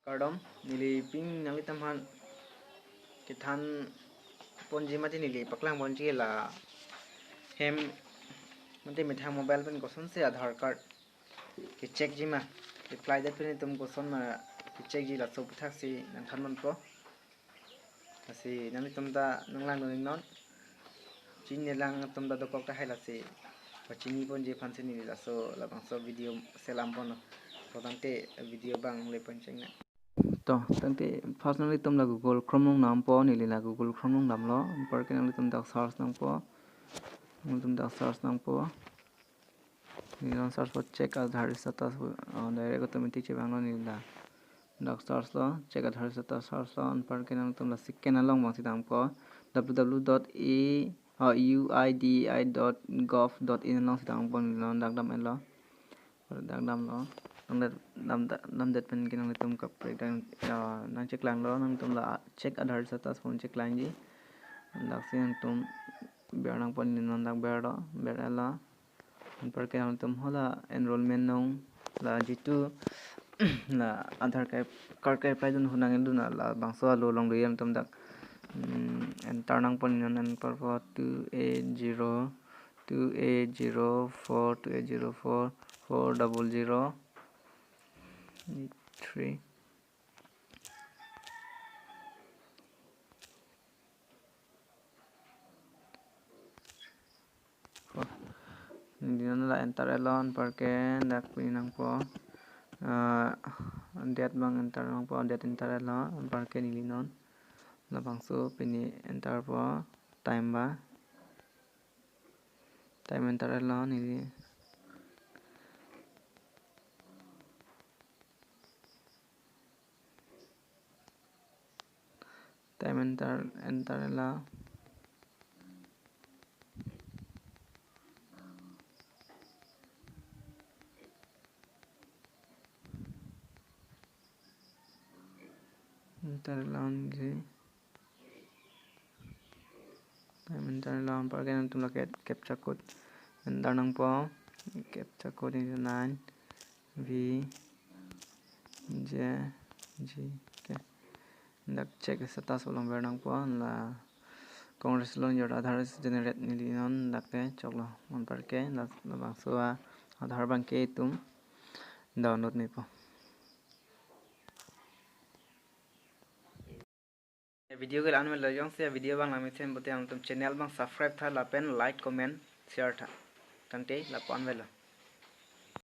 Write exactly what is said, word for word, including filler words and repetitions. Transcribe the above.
Kardom, neli pini nanglitum aphan kethan ponji mate neli paklang ponji la hem mate methang mobile pen kosonsi Aadhaar card kecheckji ma, apply det pen itum koson ma kecheckji laso aputhaksi nangthan ponpo. Lasi nanglitum ta nanglangdun iknon. Chinilang atum ta dokok tahai lasi pachini ponji aphansi neli laso labangso video selam ponlo. To tangte video abang le pon cheng nang. To tangte first nanglitum la Google Chrome along dampo, neli la Google Chrome along damlo. Anparke nanglitum dak search nangpo. Nanglitum dak search nangpo. Neli non search po check Aadhaar status, uh, direct automatic chevanglo neli la. Dak search lo, check Aadhaar status search lo, anparke nangtum la second along abangsi dampo, W W W dot A, uh, U I D A I dot gov dot in alongsi dampo neli non dak dam-etlo. Dak damlo. Dam det, dam, dam det pen ke nanglitum kaprek dang, uh, nangcheklanglo, nangtum la check Aadhaar status pu cheklangji. Daksi nangtum ber nangpo, neli non dak berlo, ber-etlo. Anparke nangtum hala enrollment along la jitu la Aadhaar card, card ke-apply dun ahut nangdun labangso alo along do nangtum dak, mm, enter nangpo neli non, anparpo two eight zero, two eight zero four, two eight zero four, four double zero eight three. Neli non la enter-etlo, anparke dak pini nangpo, ah, date abang enter nangpo, date enter-etlo, anparke neli non labangso pini enterpo, time ba, time enter-etlo neli. Time enter, enter-etlo. Enter-etlo neli. Time enter-etlo, anparke nangtum la ke captcha code enter nangpo. Captcha code neli nine V J G K. Dak check status along ber nangpo, la congrats lo, your Aadhaar is generated, neli non dak ke choklo, anparke la, labangso Aadhaar abangke itum download mepo. Video ke la-an melo, jongsi video abang langmesen pute nangtum channel abang subscribe tha lapen like, comment, share tha. Tangte lapu-an melo.